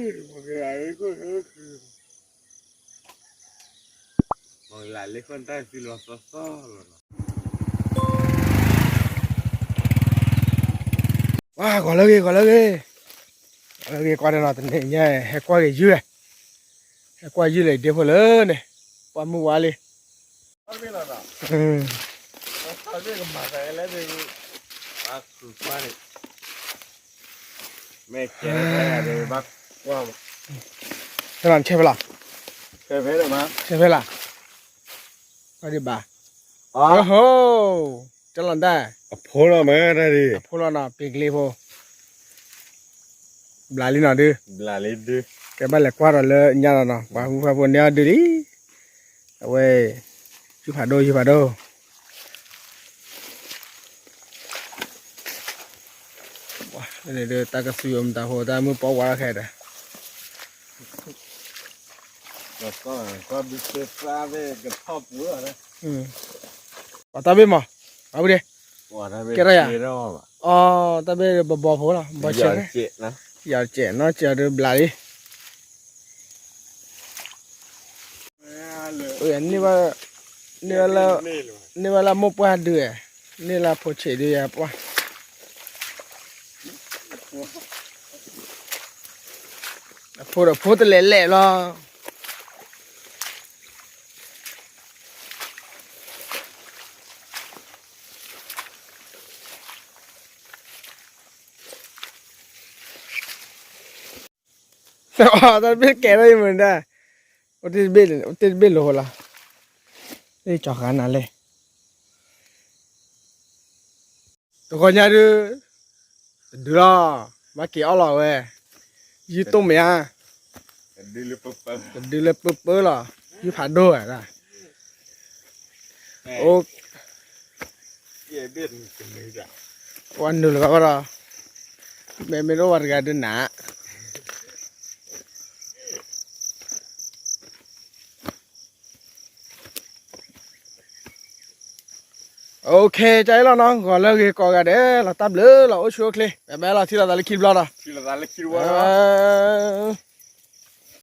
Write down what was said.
မ့ၢ်လၢလၢဃိတၢ်သံလီၤသီသီလီၤနီၤ. ဝါ ဂီၤလၢဂ့ၤ ဂီၤလၢဂ့ၤ, ဂီၤလၢဂ့ၤ ကွၢ်ဒီးနီၤ တနံၤညါ ဟဲကွၢ်က့ၤယုၢ်, ဟဲကွၢ်ယုၢ်လၢဒ့ဖိလၢန့ၣ်, ပှၤမုၢ်ဝါလံ. ဆဲးဖဲလၢ်, ဆဲးဖဲလၢ်, ဘၣ်, အဟိ, တလီၤတၢ်, အဖိလီၤနီၤ ပ့ၤကလ့ဖိ, ဘျးလံနီၤဒု, ကဲဘၣ်လဲၤကွၢ်ဒီးလၢညါလီၤနီၤ ပှၤဟူဖၣ်ဖိန့ၢ်အီၤဒုလံ, အဝဲ, ယုၢ်ဖးဒိၣ် ယုၢ်ဖးဒိၣ် န့ၣ်ဒု တၢ်ကသွံအိၣ်မတၤဖိ တၢ်မုၢ်ပီဝါလီၤခဲဒီး, ပှၤတၢ်ဘ့ၣ်မး, အဝဲဒၣ်, ကဲထီၣ်ယၤ, အီ တၢ်ဘ့ၣ်ဘီဘီဖိလီၤ ဘီဆဲး, ယၤတစဲးနီၢ်စဲးဒုဘျးလံ. န့ၢ်ဝဲလၢမိၢ်ပှၢ်ဒု, န့ၢ်လၢဖိဆံးဒုယၤပှၢ်, အဖိဒီးဖိတလဲၤလဲၣ်လီၤ. တၢ်ဘ့ၣ်ကဲထီၣ်ယမုၢ်ဒၣ်, အိၣ်တ့ၢ်တဘ့ၣ်လိာ်လီၤ, လၢကၠီၤဃာ်နၤလဲၣ်. တဂီၤညါဒု, တဒုလီၤ, ဘၣ်က့ၤအီၣ်လီၤဝဲ, ယုၢ်တိၢ်မ့ၢ်ဧါ, တဒုလၢပၢပၢလီၤ, ယုၢ်ဖးဒိၣ်ဧါ, အိၣ်, ပှၤနုာ်လီၤဘၣ်ဒီး, မ့မ့ၢ်တအိၣ်ဝဲတဂၤဒုနၤ. OK, ကၢအံၤလီၤနီၤ, ဂီၤလၢဂ့ၤကိးဂၤဒဲးလီၤ, တၢ်ဘျုးလီၤ, အိၣ်ဆူၣ်အိၣ်ချ့, ဘၣ်ဘၣ်လီၤ, ထံၣ်လိာ်သးလၢခံတဘျီဒီး, ဘၣ်ဘၣ်.